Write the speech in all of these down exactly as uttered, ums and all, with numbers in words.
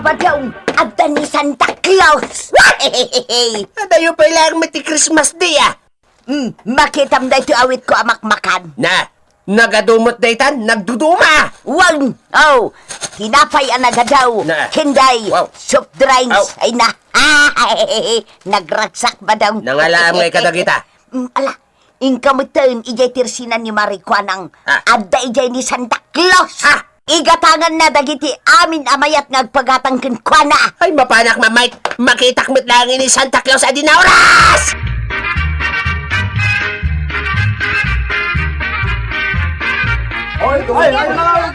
Padaw, adda ni Santa Claus. Adayo pay laeng met ti Christmas Day, ah. Hmm, makitam daytoy awitko a makmakan. Na, nagadu met daytan, nagduduma. Wen, oh, tinapay a nagadu. Na. Ken day, wow, soft drinks. Aw. Ay na. Nagragsak ba daw? Nangalaam ngay kadagita. Hmm, ala, inka metten idiay tersena ni Marikuanang. Ah. Adda idiay ni Santa Claus. Ah. Igatanganna dagiti amin a mayat nga agpagatang kenkuana. Ay, mapanak, Ma'am Mike. Makitak met laeng ni Santa Claus a di naoras!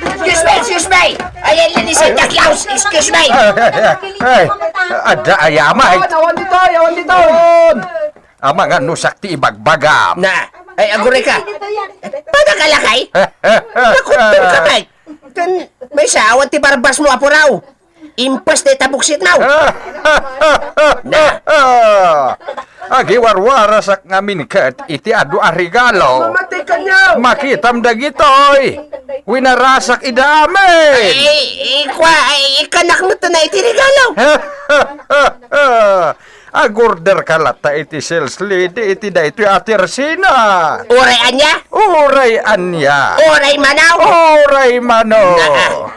Excuse me, excuse me! Ayan lang ni Santa Claus, excuse me! Ay, ay, ay, adda aya, Mike? Awan, awan ditoy, awan ditoy! Amangan no siak ti ibagbagam. Na, ay, aguray ka. Pada ka lakay? Nakuttong ka, Mike. Ken, maysa, awan ti barbasmo a puraw. Impes dayta buksitmo. Na. Agiwarwarasak ngamin ket iti adu a regalo. Mamati kaniak. Makitam dagitoy. Winarasak ida amin. Ay, ikua, ay, ikkanak met na iti regalo. Agorder ka latta iti sales lady iti daytoy a tersena. Uray ania? Uray ania? Uray mano? Uray mano? Naa.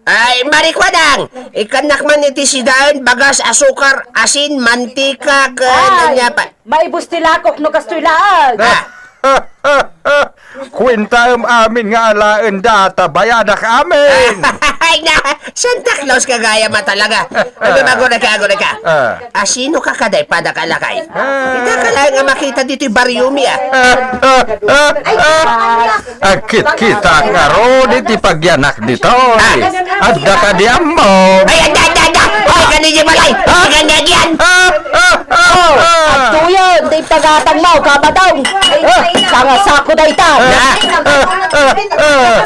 Ay, Marikuanang! Ikkannak man iti sidaen, bagas, asukar, asin, mantika, ken ania pa. Maibus ti lakok no kastoy laeng. Ah. Kuentaem amin nga alaenda ta bayadak amin. Ay na, Santa Claus ka gayam a talaga. Ano, aguray ka, aguray ka. Ah. Asino ka kaday pada ka lakay? Ah. Ita ka laeng a makita ditoy baryomi, ah. Ah, ah, ah, ah. Agkitkita ngarud iti pagyanak ditoy. Ah. Adda kadi ammo? Ay, adda, adda, adda! Ay, kani di balay! Ay, kani di yan! Ah, ah, ah, ah. Adtoyen, ti pagatangmo, kabatong! Ay, ah, pangasako dayta! Ah, ah, ah, ah.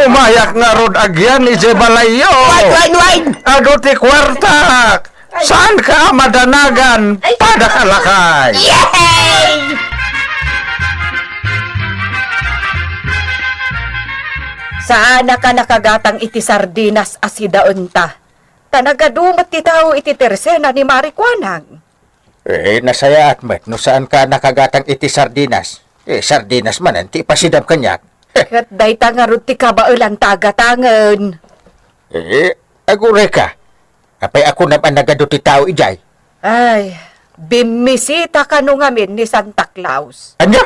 Umayak ngarud agyan idiay balayyo. Wine, wine, wine! Adu ti kuartak! Saanka a madanagan, pada ka lakay! Yay! Saanaka nakagatang iti sardinas a sidaenta. Ta nagadu met ti tao iti tersena ni Marikuanang. Eh, nasayaat met no saanka nakagatang iti sardinas. Eh, sardinas manen ti ipasidam kaniak. Ket dayta ngarud ti kabaelanta a gatangen. Eh, aguray ka. Apay a kunam a nagadu ti tao idiay? Ay, bimmisita kano ngamin ni Santa Claus. Ania?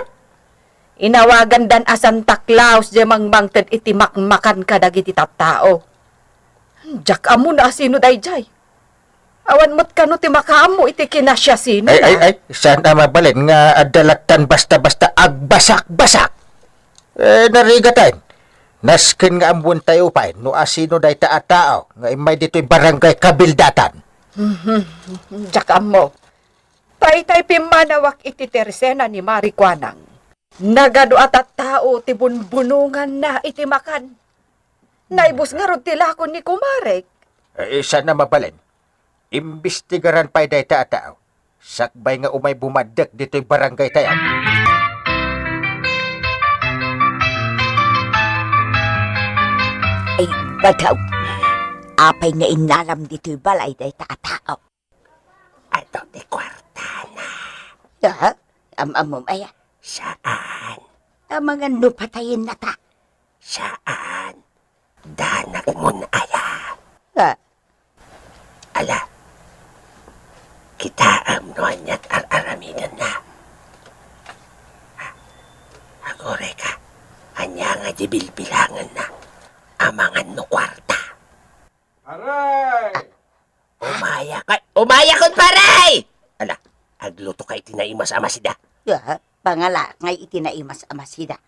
Inawagandan a Santa Claus diay mangmangted iti makmakan kadagiti tattao. Diak ammo no asino daydiay. Awan met kano ti makaammo iti kinasiasina. Ay, ay, ay, saan a mabalin nga adda lattan basta-basta agbasakbasak? Eh, narigaten. Nasken nga ammoentayo pay no asino dayta a tao nga immay ditoy barangay Kabildatan. Diak ammo. Pay tay pimmanawak iti tersena ni Marikuanang. Nagadu a tattao ti bunbunonganna iti makan. Naibus ngarud ti lakon ni kumarek. Eh, saan a mabalin. Imbestigaran pay dayta a tao. Sakbay nga umay bumaddek ditoy barangaytayo. Ay, badaw. Apay nga innalam ditoy balay dayta a tao? Adu ti kuartana. Ha? Am-ammom aya? Saan? Amangan no patayenna ta. Saan? Danagmon aya? Ha? Ala, kitaem no aniat ar-aramidenna. Aguray ka, ania nga di bilbilangenna? Amangan no kuarta. Aray! Umayak, umayakon, pare! Ala, agluto ka iti naimas a masida. Ya, pangala ngay iti naimas a masida.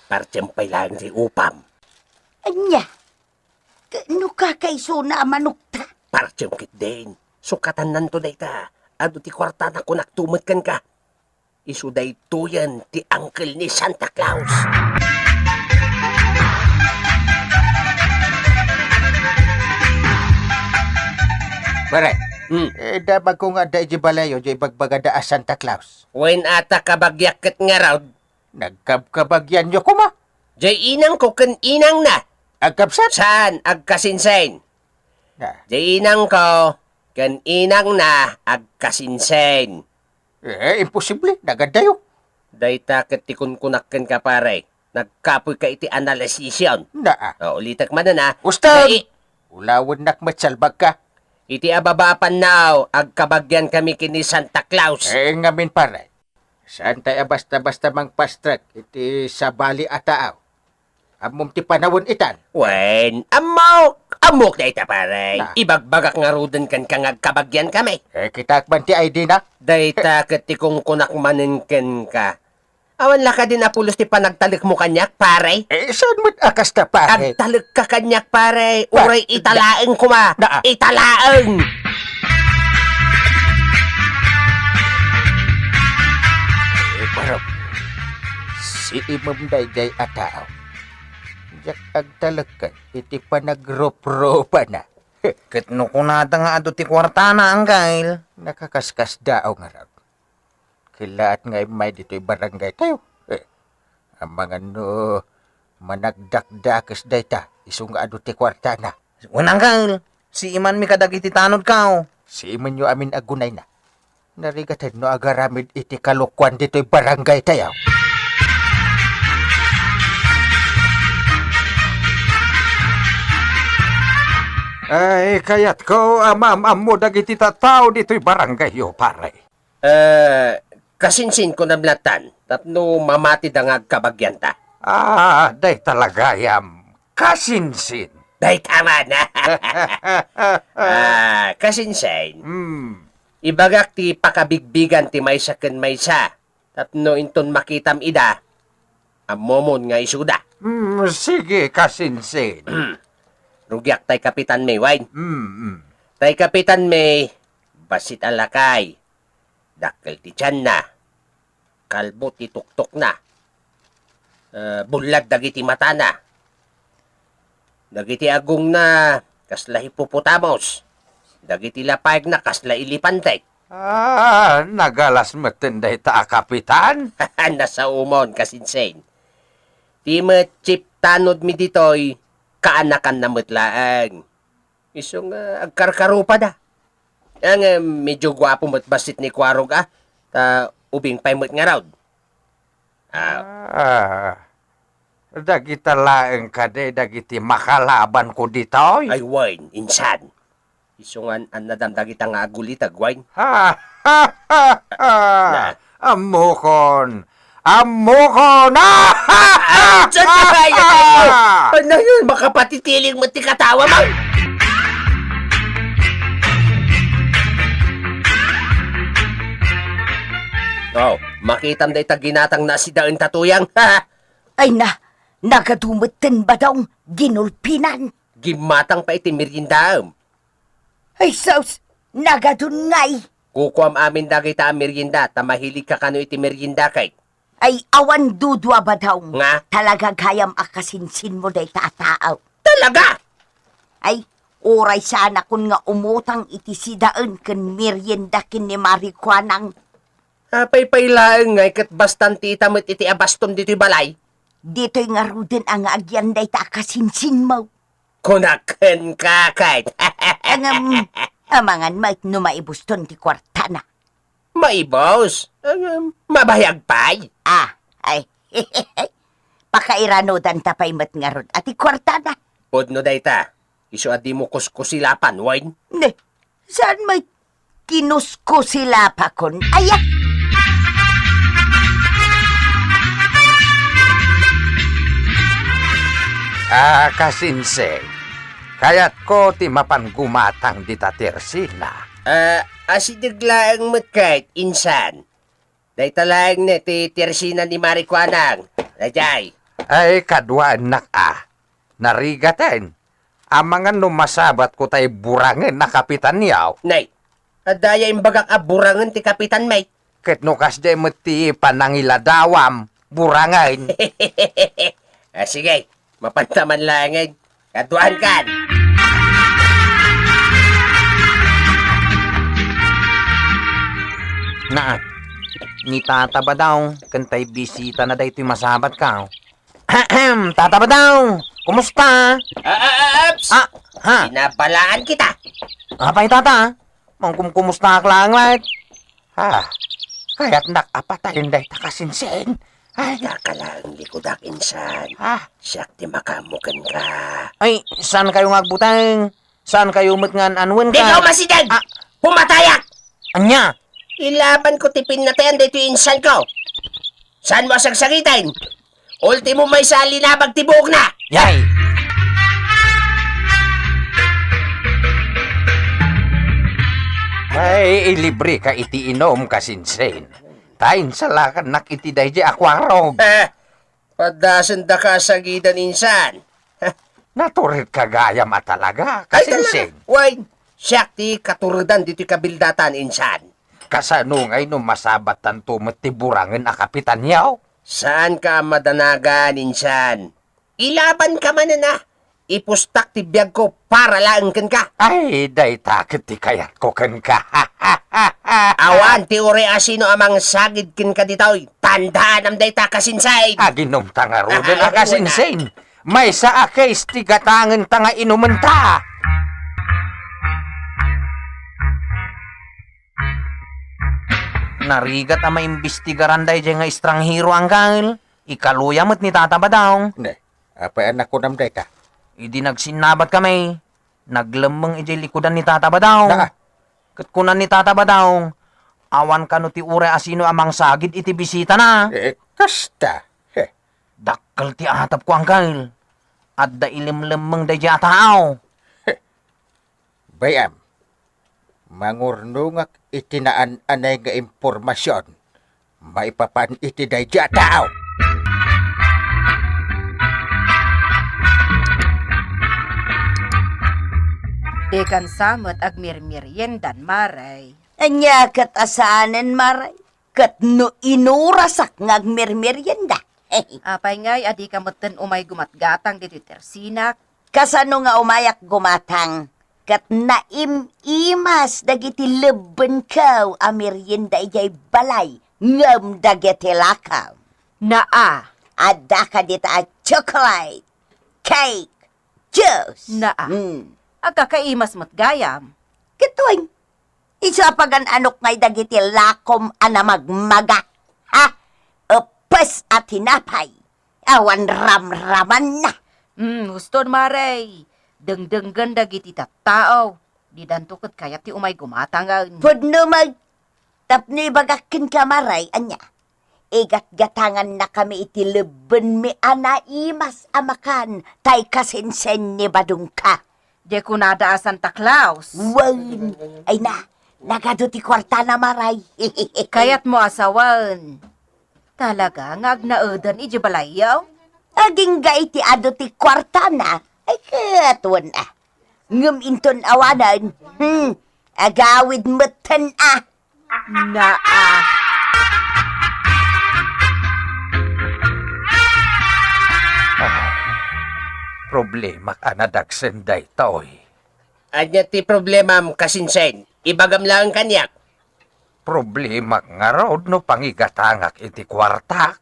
Partem pay laeng ti upam. Ania? Ka-, no kakaisuna a manokta? Partem ketdin. Sukatannanto dayta. Adu ti kuartana, kunakto met kenka. Isu daytoyen ti angkel ni Santa Claus. Pare, hmm, eh, damagko nga adda idiay balayo, diay bagbagada a Santa Claus. Wen ata kabagiak ket ngarud. Nagkabkabagianyo koma? Diay inangko ken inangna. Agkabsat? Saan, agkasinsin. Ah. Di inangko ken inangna agkasinsin. Eh, imposible. Nagadayo. Dayta ket ti kunkunak kenka, pare. Nagkapoyka iti analisisyon. Naa. O, ulitek manen, a. Uston! Dai- Ulawennak met salbagka. Iti ababa a pannaaw, agkabagian kami ken ni Santa Claus. Eh, ngamin, pare. Saantay a basta-basta mangpastrek iti sabali a taaw. Ammom ti panawen itan? Wen, ammok! Ammok dayta, pare. Na. Ibagbagak ngaruden kenka nga agkabagian kami. Eh, kitaek man ti I D na. Dayta ket ti kunkunak manen kenka. Awan la kadin a pulos ti panagtalekmo kaniak, pare? Eh, saan met a kasta, pare? Agtalekka kaniak, pare. Uray italaeng koma. Naa. Italaeng! Eh, barok. Siimem daydiay a tao. Diak agtalekkan iti panagropropana. Ket no kunada nga adu ti kuartana, Angkel? Nakakaskasdaaw ngarud. Kellaat nga immay ditoy barangay tayo. Eh, amangan no managdakdakes dayta, isu nga adu ti kuartana. Wen, Angkel, siimanmi kadagiti tanodko. Siimanyo amin agunayna. Narigaten no agaramid iti kalokuan ditoy barangay tayo. Ay, kayatko a maam-ammo dagiti tattao ditoy barangayyo, pare. Eh, kasinsin kunam latan, tapno mamatida nga agkabagianta. Ah, dayta la gayam. Kasinsin. Dayta man. Ah, kasinsin. Hmm. Ibagak ti pakabigbigan ti maysa ken maysa, tapno inton makitam ida, ammomon nga isuda. Hmm, sige, kasinsin. Rugiak tay kapitan mi, wen. Hmm, hmm. Tay kapitan mi, bassit a lakay. Dakkel ti tianna, kalbo ti tuktokna, eh, bullad dagiti matana. Dagiti agongna, kasla hippopotamus. Dagiti lapayagna, kasla elefante. Ah, nagalas metten dayta a kapitan? Nasaomon, kasinsin. Ti met chief tanodmi ditoy, kaanakanna met laeng. Isu nga agkarkarupada. Ngem, medyo guapo met bassit ni Kuarog, a, ta ubing pay met ngarud. Ah. Ah, dagita laeng kadi dagiti makalabanko ditoy? Ay, wen, insan. Isu nga an-annadam dagita nga aguliteg, wen. Ha, ha, ha, ha. Na. Ammokon! Ammokon! Ah! Ay, tiyan na kaya tayo! Ano yun? Makapatitiling mo ti katawa mo! Oh, makitam da ita ginatang na sidaen tatuyang. Ay na, nagadumetten ba daw ginulpinan? Gimmatang pa iti meriendaem. Ay, sus! Nagadun ngay! Kukuam amin dagita a merienda, ta mahilig ka kano iti merienda, kay. Ay, awan dudua, Badong. Nga? Talaga gayam a kasinsinmo dayta a taaw. Talaga? Ay, uray saanakon nga umutang iti sidaen ken merienda ken ni Mari Kuanang. Apay pay laeng ngay ket bastan ti ita met iti abastom ditoy balay? Ditoy ngaruden a nga agyan dayta a kasinsinmo. Kunak kenka, ket. Ngem, amangan met no maibuston ti kuartana. Maibus? Ngem, mabayag pay? Ah, ay. Pakairanodanta pay met ngarud a ti kuartana. Pudno dayta, isu a dimo kuskusilapan, wen? Ne, saan met kinuskusilapakon. Aya! Ah, kasinsin, kayatko ti mapan gumatang dita tersina. Ah, asideg laeng met ket, insan. Dayta laeng ne ti tersina ni Mari Kuanang. Daydiay. Ay, kaduaennak a. Narigaten. Amangan no masabatko tay burangen a kapitanyo. Nay, adda aya imbagak a burangen ti kapitan, may? Ket no kasdiay met ti panangiladawam, burangen. Ah, sige, mapanta man laengen. Kaduaenkan. Naa, ni Tata Badaw, ken tay bisitana daytoy masabatko. Ahem, Tata Badaw! Kumusta? Ah, ah, ah, aps! Ah, Ha? Binabalaan kita. Apay, tata? Mangkumkumustaak laeng met. Ha? Kayatnak a patayen dayta kasinsin. Ay, daka laeng likudak, insan. Ha? Siak ti makaammo kenka. Ay, saan kayo nga agbuteng? Saan kayo met nga an-anwen ka? Dika umasideg! Ah. Pumatayak! Ania? Ilaban ko ti pinnatayan daytoy insan ko. Saan mo a sagsagiten? Ultimo maysa a linabag ti buokna. Yay! Ay, ilibre ka iti inum, kasinsin. Ta insalakannak iti daydi a kuarog. Eh, padasen daka sagidan, insan. Natured ka gayam a talaga, ay, talaga, kasinsin. Wine, siak ti katuredan ditoy kabildatan, insan. Kasano ngay no masabattanto met ti burangen a kapitanyo? Saan ka a madanagan, insan? Ilaban ka manen a. Ipustak ti biagko para laeng kenka. Ay, dayta ket ti kayatko kenka. Awan ti uray a sino a mangsagid kenka ditoy. Tandaanam dayta, kasinsin. Aginumta ngaruden a kasinsin. Maysa a case ti gatangenta nga inumenta. Narigat a maimbestigaran daydiay nga estranghero, angkel. Ikaluya met ni Tata Badong. Ne, apay a nakunam dayta? Idi nagsinnabatkami, naglemmeng idiay likudan ni Tata Badong. Naa. Ket kuna ni Tata Badong, awan kano ti uray a sino a mangsagid iti bisitana. Eh, kasta. He. Dakkel ti atapko, angkel. Adda ilemlemmeng daydiay a tao. He. Bay-am, mangurnongak iti naan-anay nga impormasion maipapan iti daydi a tao. Dikan sa met agmirmiriendan, Maray. Ania ket a saanen, Maray? Ket no inurasak nga agmirmirienda. Apay ngay a dika metten umay gumatgatang ditoy tersinak? Kasano nga umayak gumatang? Ket naim-imas dagiti lebbenko a merienda idiay balay ngem dagiti lakaw. Naa. Adda kadi ta a chocolate, cake, juice. Naa. Hmm. Agkakaimas met gayam. Ket wen, isu a pagan-anok ngay dagiti lakom a namagmaga. Ha? Eppes a tinapay. Awan ramramanna. Hmm, huston, Maray. Dengdenggen dagiti tattao. Didanto ket kayat ti umay gumatangen. Pudno met. Tapno ibagak kenka, Maray, ania? Igatgatangannakami iti lebbenmi a naimas a makan tay kasinsen ni badongka. Diay kunada a Santa Claus. Wen. Ay na, nagadu ti kuartana, Maray. Kayatmo a sawen. Talaga nga agnaedan idiay balayyo? Agingga iti adu ti kuartana, ay ket wen a. Ngem inton awanen, hmm, agawid metten a. Naa. Ay, problemak a nadagsen daytoy. Ania ti problemam, kasinsen? Ibagam laeng kaniak. Problemak ngarud no pangigatangak iti kuartak.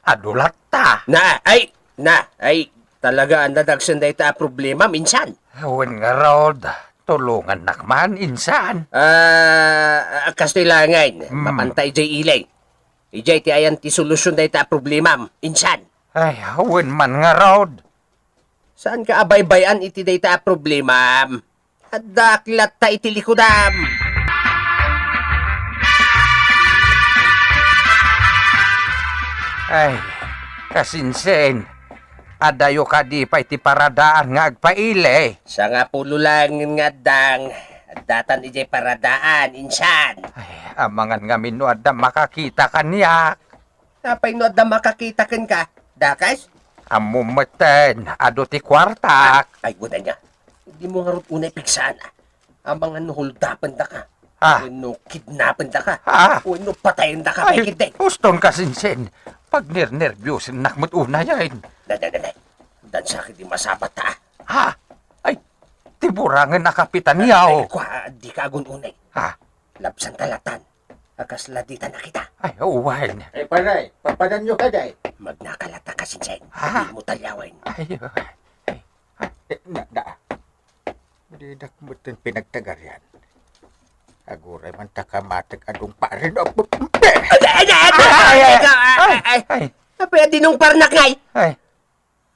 Adu latta. Na, ay, na, ay, talaga a nadagsen dayta a problemam, insan. Wen ngarud, tulongannak man, insan. Ah, kastoy laengen, hmm, mapanta idiay ili. Idiay ti ayan ti solusion dayta a problemam, insan. Ay, wen man ngarud. Saanka a baybay-an iti dayta a problemam? Addaak latta iti likudam. Ay, kasinsen, adayo kadi pay ti paradaan nga agpaili? Sangapulo laengen nga addang, addatan idiay paradaan, insan. Ay, amangan ngamin no adda makakita kaniak. Apay no adda makakita kenka, dakes? Ammom metten, adu ti kuartak. Ay, wen ania. Dimo ngarud unay pigsaan, a. Amangan no holdapendaka. Ah. Wenno kidnapendaka. Ah. Wenno patayendaka, ay, pay ketdi. Huston, kasinsen. Pagnernerbiosnak met unayen. Dai, dai, dai, dai. Dansa ketdi masabat, a. Ha? Ay, ti burangen a kapitan yaw. Ay, kua, dika agun-unay. Ha? Labsanta latan. A kasla ditan a kita. Ay, wen. Eh, pare, papadanyo kadi? Magnaka latta, kasinsen. Ha? Dimo talyawen. Ay, ay, ay. Eh, na, na. Dinak metten pinagtagarian. Aguray man ta kamatek a dungparen. Ay, ay, ay, ay, ay, ay, ay, ay, ay. Apay a dinungparnak ngay? Ay.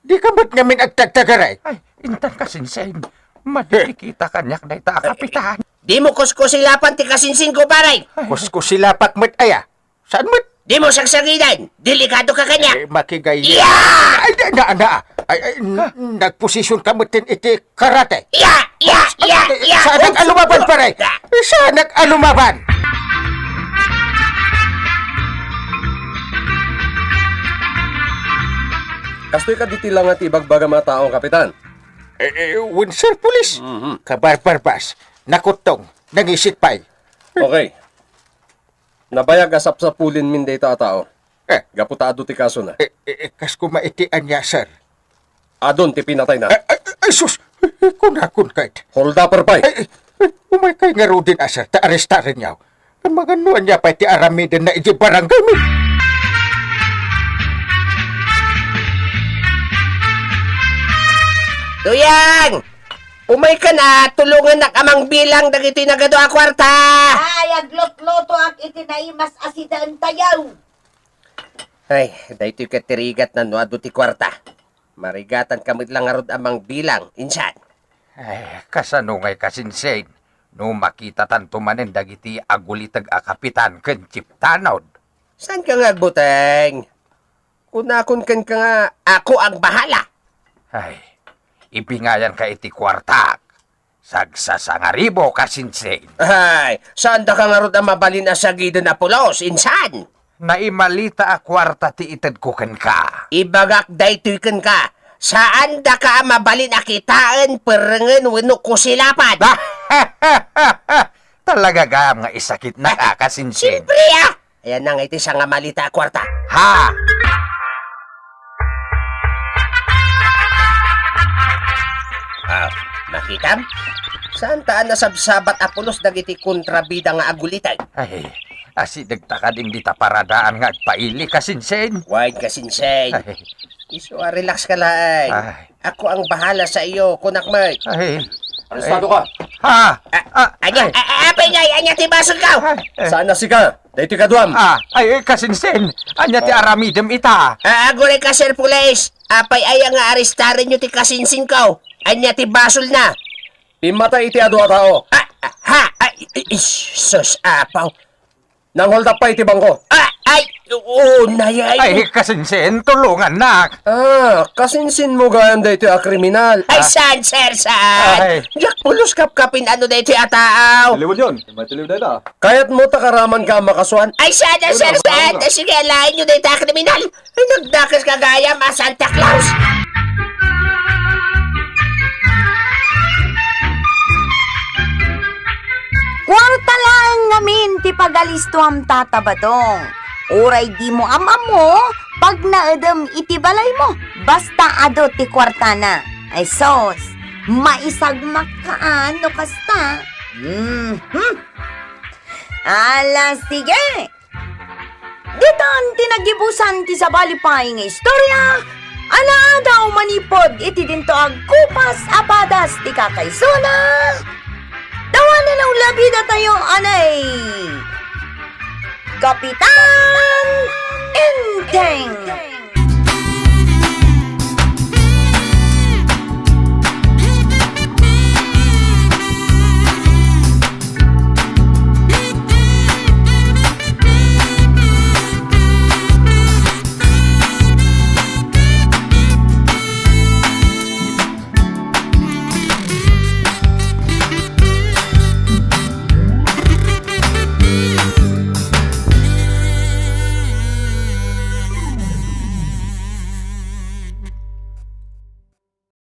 Dika met ngamin agtagtagaray. Ay, intan kasinsin. Madidikita kaniak dayta a kapitan. Dimo kuskusilapan ti kasinsinko, pare. Ay. Kuskusilapak met aya. Saan met? Dimo sagsagiden. Delikadoka kaniak. Eh, makigay. Yeah! Ay, na, na, na. Ay, ay, n-, nagposisyon ka met iti karate. Yeah! Yeah! Yeah! Yeah! Saan nag-alumaban, pare? Yeah! Saan nag-alumaban? Kastoy kadi ti langa ti ibagbagam a tao, Kapitan? Eh, eh, wen, Sir Police. Mhm. Kabarbarbas, nakuttong, nangisit pay. Okay. Nabayag a sapsapulenmin dayta a tao. Eh. Gapu ta adu ti kasona. Eh, eh, eh, kas koma iti ania, sir? Adun ti pinatayna. Eh, eh, eh, ay, sus! Eh, eh, kunakon kayat. Hold upper pay. Eh, eh, eh, umaykay ngaruden a, sir, ta arestarenyo. Amangan no ania pay ti aramidenna idiay barangaymi. Duyang! Umaykan a tulongannak a mangbilang dagiti nagadu a kuarta! Ay, aglutlutoak iti naimas a sidaentayo. Ay, daytoy ket ti rigatna no adu ti kuarta. Marigatanka met la ngarud a mangbilang, insan. Ay, kasano ngay kasinsin no makitatanto manen dagiti aguliteg a kapitan ken chief tanod? Saanka nga agbuteng? Kunakon kenka nga ako ang bahala. Ay, ibingayanka iti kuartak. Sagsasangaribo, kasinsin. Ay, saandaka ngarud a mabalin a sagiden a pulos, insan? Naimalita a kuarta ti itedko kenka. Ibagak daytoy kenka, saandaka a mabalin a kitaen, perrengen wenno kusilapan. Talaga gayam nga isakitnak a, kasinsin. Siyempre, ah! Ayanna nga iti sangamalita a kuarta. Ha? Ah, nakitam? Saanta a nasabsabat a pulos dagiti kontrabida nga aguliteg? Ay, asidegta kadin dita paradaan nga agpaili, kasinsin. Wen, kasinsin. Ay. Isu a relax ka laeng. Ay. Ako ang bahala sa iyo, kunak met. Ay. Arestado ka. Ha? Ah, ah, anya, ay. Ah, ah, apay ngay, anya ti basolko? Ay, ay. Saan a sika? Daytoy kaduam. Ah, ay, ay, kasinsin. Anya ti aramidem ita? Ah, aguray ka, Sir Pulis. Apay aya nga arestarenyo ti kasinsinko? Anya ti basolna? Pimmatay iti adu a tao. Ah, ah, ha? Ay, ay, ay, sus, apaw. Nanghold up pay iti bangko. Ah, ay, oo, nay, ay. Ay, kasinsin, tulongannak. Ah, kasinsinmo gayam daytoy a kriminal. Ay, ah. Saan, sir, saan? Ay. Diak pulos kapkapin ano daytoy a tao. Tiliwed yon. May tiliwed dayta. Kayatmo ta karamanka a makasuan? Ay, saan, sir, saan? Ay, sige, alaenyo dayta a kriminal. Ay, nagdakes ka gayam a Santa Claus. Kuarta laeng ngamin ti pagalistoam, Tata Batong. Uray dimo am-ammo, pagnaedem iti balaymo. Basta adu ti kuartana. Ay sus, maisagmakka no kasta. Mhm. Ala, sige. Ditan ti nagibusan ti sabali pay nga istorya, a naadaw manipud iti dinto agkupas a padas ti kakaisuna. Dawanen a ulabidatayo anay Kapitan Enteng.